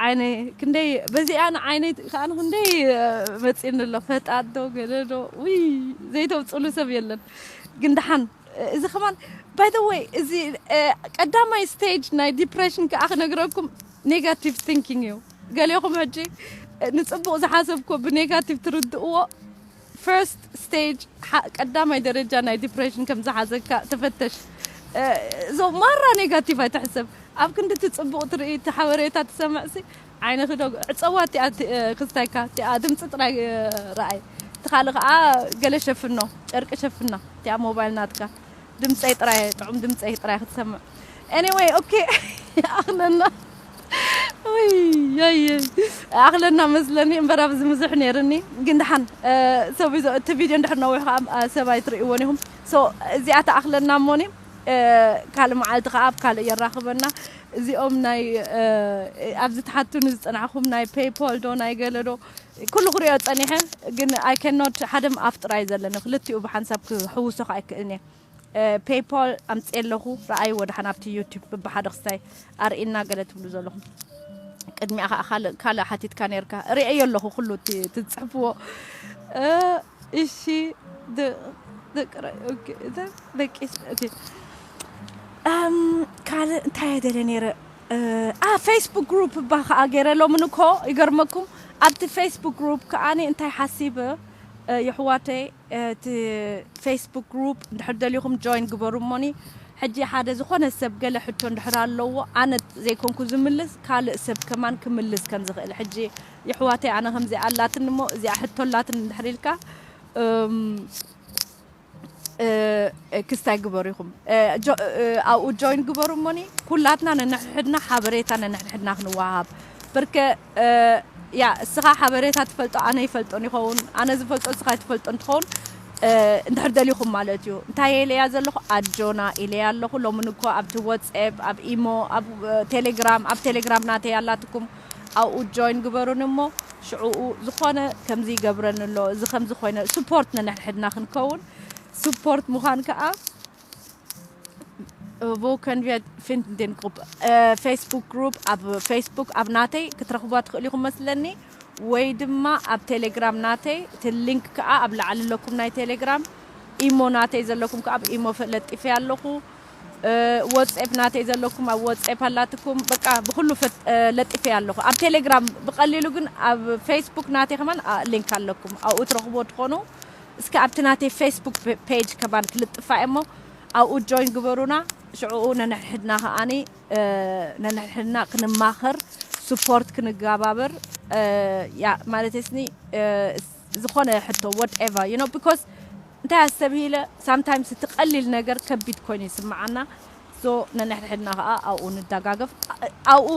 ዓይነይ ክንደይ በዚኣ ንዓይነይ ከኣ ክንደይ መጺኒ ኣሎ። ፈጣጥ ዶ ገለ ዶ? ውይ ዘይተውጽሉ ሰብ የለን። ግን ደሓን እዚ ከማን by the way እዚ ቀዳማይ ስቴጅ ናይ ዲፕሬሽን ከኣ ክነግረኩም negative thinking እዩ። ገሌኹም ሕጂ ንጽቡቕ ዝሓሰብኩ ብኔጋቲቭ ትርድእዎ ፈርስት ስቴጅ ቀዳማይ ደረጃ ናይ ዲፕሬሽን ከም ዝሓዘካ ተፈተሽ። እዞም ማራ ኔጋቲቭ ኣይትሕሰብ። ኣብ ክንዲ እቲ ፅቡቕ ትርኢ እቲ ሓበሬታ ትሰምዕሲ ዓይንኺ ዶ ዕፀዋ እቲኣ ክስታይካ እቲኣ ድምፂ ጥራይ ረኣይ። እቲ ካልእ ከዓ ገለ ሸፍኖ ጨርቂ ሸፍና እቲኣ ሞባይል ናትካ ድምፀይ ጥራይ ጥዑም ድምፀይ ጥራይ ክትሰምዕ። Anyway okay ኣኽለና ወይ ኣኽለና መስለኒ እምበር ኣብዚ ምዝሕ ነይርኒ። ግን ደሓን ሰብ ይዞ እቲ ቪድዮ እንድሕር ነዊሑ ከዓ ሰብ ኣይትርእይዎን ኢኹም። So እዚኣ ተኣኽለና እሞኒ ካልእ መዓልቲ ከዓ ኣብ ካልእ የራኽበና። እዚኦም ናይ ኣብዚ ትሓቱኒ ዝፀናሕኹም ናይ ፔይፖል ዶ ናይ ገለ ዶ ኩሉ ክሪኦ ፀኒሐ። ግን I cannot ሓደ ምኣፍ ጥራይ ዘለኒ ክልቲኡ ብሓንሳብ ክሕውሶ ከዓ ኣይክእልን እየ። ፔይፖል ኣምፅየ ኣለኹ። ረኣይዎ ደሓን ኣብቲ ዩቲዩብ ብብሓደ ክስታይ ኣርእና ገለ ትብሉ ዘለኹም። ቅድሚኣ ከዓ ካልእ ካልእ ሓቲትካ ነርካ ርእየዮ ኣለኹ ኩሉ እቲ ትፅሕፍዎ። እሺ ደቅረ በቂስ ካልእ እንታይ ደለ ነይረ? ፌስቡክ ግሩፕ እባ ከዓ ገይረ ሎምን እኮ ይገርመኩም ኣብቲ ፌስቡክ ግሩፕ ከዓኒ እንታይ ሓሲበ የሕዋተይ እቲ ፌስቡክ ግሩፕ እንድሕር ደሊኹም ጆይን ግበሩ እሞኒ። ሕጂ ሓደ ዝኾነ ሰብ ገለ ሕቶ እንድሕር ኣለዎ ኣነ ዘይኮንኩ ዝምልስ ካልእ ሰብ ከማን ክምልስ ከም ዝኽእል ሕጂ የሕዋተይ ኣነ ከምዚ ኣላትኒ እሞ እዚኣ ሕቶ ኣላትኒ እንድሕር ኢልካ ክስታይ ግበሩ ኢኹም ኣብኡ ጆይን ግበሩ እሞኒ። ኩላትና ነንሕድሕድና ሓበሬታ ነንሕድሕድና ክንወሃብ ብርከ ያ እስኻ ሓበሬታ ትፈልጦ ኣነ ይፈልጦን ይኸውን ኣነ ዝፈልጦ እስኻ ትፈልጦ እንትኸውን እንድሕር ደሊኹም ማለት እዩ። እንታይ ኢለያ ዘለኹ ኣጆና ኢለያ ኣለኹ። ሎምን እኮ ኣብቲ ወትስኤፕ ኣብ ኢሞ ኣብ ቴሌግራም ኣብ ቴሌግራም ናተይ ኣላትኩም ኣብኡ ጆይን ግበሩን እሞ ሽዕኡ ዝኾነ ከምዚ ይገብረኒ ኣሎ እዚ ከምዚ ኮይነ ስፖርት ነንሕድሕድና ክንከውን ስፖርት ምዃን ከዓ Wo können wir finden den Gruppe? ፌስቡክ ግሩፕ ኣብ ፌስቡክ ኣብ ናተይ ክትረኽቧ ትኽእሉ ኢኹም መስለኒ ወይ ድማ ኣብ ቴሌግራም ናተይ እቲ ሊንክ ከዓ ኣብ ላዕሊ ኣለኩም ናይ ቴሌግራም ኢሞ ናተይ ዘለኩም ከዓ ኣብ ኢሞ ለጢፈ ኣለኹ። ወትስኤፕ ናተይ ዘለኩም ኣብ ወትስኤፕ ኣላትኩም በቃ ብኩሉ ለጢፈ ኣለኹ ኣብ ቴሌግራም ብቀሊሉ ግን ኣብ ፌስቡክ ናተይ ከማን ሊንክ ኣለኩም ኣብኡ ትረኽቦ ትኾኑ። እስከ ኣብቲ ናተይ ፌስቡክ ፔጅ ከማን ክልጥፋ እሞ ኣብኡ ጆይን ግበሩና። ሽዕኡ ነንሕድና ከዓኒ ነንሕድና ክንማኸር ስፖርት ክንጋባበር ማለት ስኒ ዝኾነ ሕቶ whatever you know because እንታይ ኣስተብሂለ ሳምታይምስ እቲ ቀሊል ነገር ከቢድ ኮይኑ ይስምዓና። ሶ ነንሕድሕድና ከዓ ኣብኡ ንደጋገፍ ኣብኡ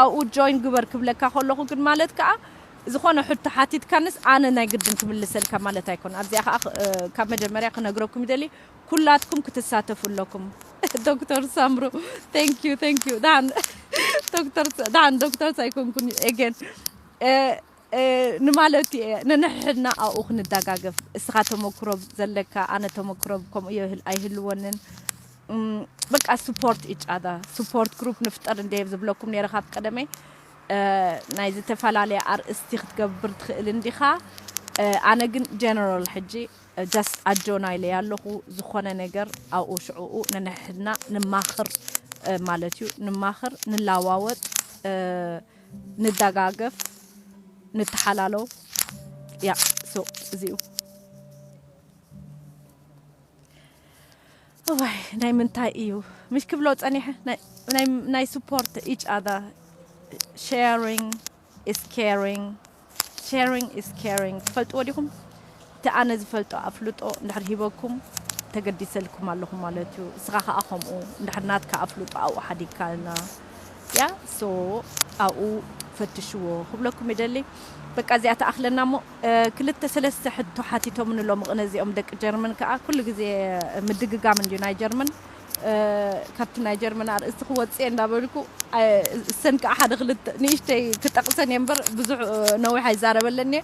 ኣብኡ ጆይን ግበር ክብለካ ከለኹ ግን ማለት ከዓ ዝኾነ ሕቶ ሓቲትካንስ ኣነ ናይ ግድን ክምልሰልካ ማለት ኣይኮን ኣብዚኣ ከዓ ካብ መጀመርያ ክነግረኩም ይደሊ ኩላትኩም ክትሳተፉ ኣለኩም። ዶክተር ሳምሩ thank you thank you ዳን ዶክተር ደሓን ዶክተር ሳይኮንኩን ኤገን ንማለቱ እየ። ንንሕድና ኣብኡ ክንደጋገፍ፣ እስኻ ተመክሮ ዘለካ፣ ኣነ ተመክሮ ከምኡ ይህል ኣይህልወንን። በቃ support each other፣ support group ንፍጠር እንደ ዝብለኩም ነረ ካብ ቀደመይ። ናይ ዝተፈላለየ ኣርእስቲ ክትገብር ትኽእል እንዲኻ። ኣነ ግን general ሕጂ just ኣጆና ኢለ ኣለኹ። ዝኾነ ነገር ኣብኡ ሽዕኡ ንንሕድና ንማኽር ማለት እዩ። ንማኽር፣ ንላዋወጥ፣ ንደጋገፍ፣ ንተሓላለው። ያ so እዚኡ እዋይ ናይ ምንታይ እዩ ምሽ ክብሎ ጸኒሐ ናይ support each other። Sharing is caring, sharing is caring። ትፈልጥዎ ዲኹም? እቲ ኣነ ዝፈልጦ ኣፍልጦ እንድሕር ሂበኩም ተገዲሰልኩም ኣለኹ ማለት እዩ። እስኻ ከኣ ከምኡ እንድሕር ናትካ ኣፍልጦ ኣብኡ ሓዲግካልና ያ so ኣብኡ ፈትሽዎ ክብለኩም ይደሊ። በቃ እዚኣ ተኣኽለና እሞ ክልተ ሰለስተ ሕቶ ሓቲቶምኒ ሎሚ ቅነ እዚኦም ደቂ ጀርመን ከኣ ኩሉ ግዜ ምድግጋም እንድዩ ናይ ጀርመን። ካብቲ ናይ ጀርመን ኣርእስቲ ክወፅእ እንዳበልኩ እሰን ከዓ ሓደ ክልተ ንእሽተይ ክጠቕሰን እየ እምበር ብዙሕ ነዊሕ ኣይዛረበለኒ እየ።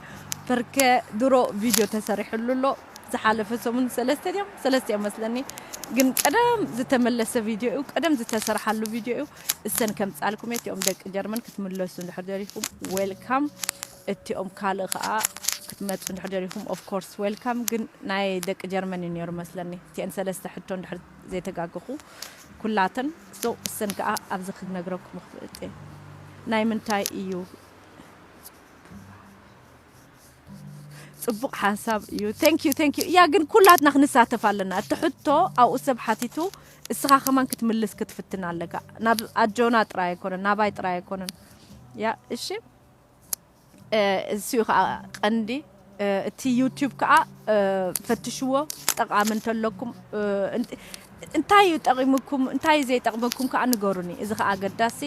ፐርከ ድሮ ቪድዮ ተሰሪሕሉ ኣሎ ዝሓለፈ ሰሙን ሰለስተ ድዮም ሰለስተ እዮም መስለኒ። ግን ቀደም ዝተመለሰ ቪድዮ እዩ፣ ቀደም ዝተሰርሓሉ ቪድዮ እዩ። እሰን ከምፃልኩም እየ። እቲኦም ደቂ ጀርመን ክትምለሱ እንድሕር ደሊኹም ዌልካም። እቲኦም ካልእ ከዓ ክትመፁ እንድሕር ደሊኹም of course ዌልካም። ግን ናይ ደቂ ጀርመን እዩ ነይሩ መስለኒ እቲአን ሰለስተ ሕቶ እንድሕር ዘይተጋገኹ ኩላተን። So እሰን ከዓ ኣብዚ ክነግረኩም ክፍእጥ እየ። ናይ ምንታይ እዩ ፅቡቕ ሓሳብ እዩ። Thank you, thank you። እያ ግን ኩላትና ክንሳተፍ ኣለና። እቲ ሕቶ ኣብኡ ሰብ ሓቲቱ እስኻ ከማን ክትምልስ ክትፍትን ኣለካ። ናብ ኣጆና ጥራይ ኣይኮነን፣ ናባይ ጥራይ ኣይኮነን። ያ እሺ እሱ ከዓ ቀንዲ እቲ ዩቲዩብ ከዓ ፈትሽዎ። ጠቃሚ እንተለኩም እንታይ እዩ ጠቂምኩም እንታይ ዘይጠቅመኩም ከዓ ንገሩኒ። እዚ ከዓ ኣገዳሲ።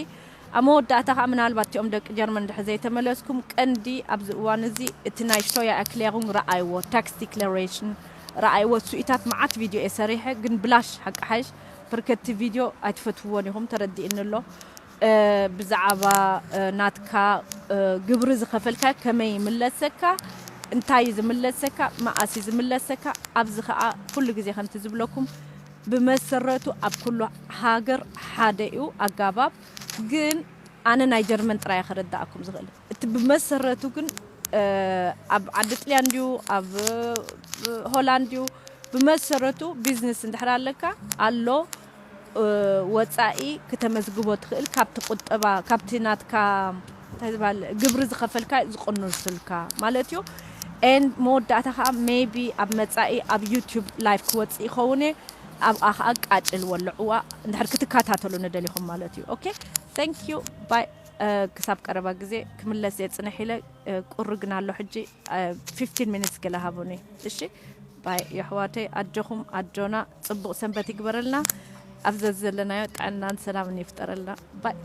ኣብ መወዳእታ ከዓ ምናልባት እቲኦም ደቂ ጀርመን ድሕር ዘይተመለስኩም ቀንዲ ኣብዚ እዋን እዚ እቲ ናይ Steuererklärung ረኣይዎ፣ tax declaration ረኣይዎ። እሱኢታት መዓት ቪድዮ እየ ሰሪሐ ግን ብላሽ ሓቂ ሓይሽ ፕርከቲ ቪድዮ ኣይትፈትውዎን ኢኹም ተረዲእኒ ኣሎ። ብዛዕባ ናትካ ግብሪ ዝኸፈልካ ከመይ ይምለሰካ፣ እንታይ እዩ ዝምለሰካ፣ መኣስ እዩ ዝምለሰካ። ኣብዚ ከዓ ኩሉ ግዜ ከምቲ ዝብለኩም ብመሰረቱ ኣብ ኩሉ ሃገር ሓደ እዩ ኣጋባብ። ግን ኣነ ናይ ጀርመን ጥራይ ከረዳእኩም ዝኽእል እቲ ብመሰረቱ ግን ኣብ ዓዲ ጥልያን ድዩ ኣብ ሆላንድ ድዩ ብመሰረቱ ቢዝነስ እንድሕር ኣለካ ኣሎ ወፃኢ ክተመዝግቦ ትኽእል ካብቲ ቁጠባ ካብቲ ናትካ እንታይ ዝበሃል ግብሪ ዝኸፈልካ ዝቕንሱልካ ማለት እዩ። And መወዳእታ ከዓ maybe ኣብ መፃኢ ኣብ ዩቲዩብ ላይፍ ክወፅእ ይኸውን እየ። ኣብኣ ከዓ ቃጭል ወልዕዋ እንድሕር ክትከታተሉ ንደሊኹም ማለት እዩ። Okay, thank you, bye። ክሳብ ቀረባ ግዜ ክምለስ እየ ፅንሕ ኢለ ቁሪ ግን ኣሎ ሕጂ fifteen minutes ገለ ሃቡኒ። እሺ ባይ የሕዋተይ ኣጆኹም ኣጆና ፅቡቕ ሰንበት ይግበረልና። ኣብ ዘዘለናዮ ጥዕናን ሰላምን ይፍጠረልና ባይ።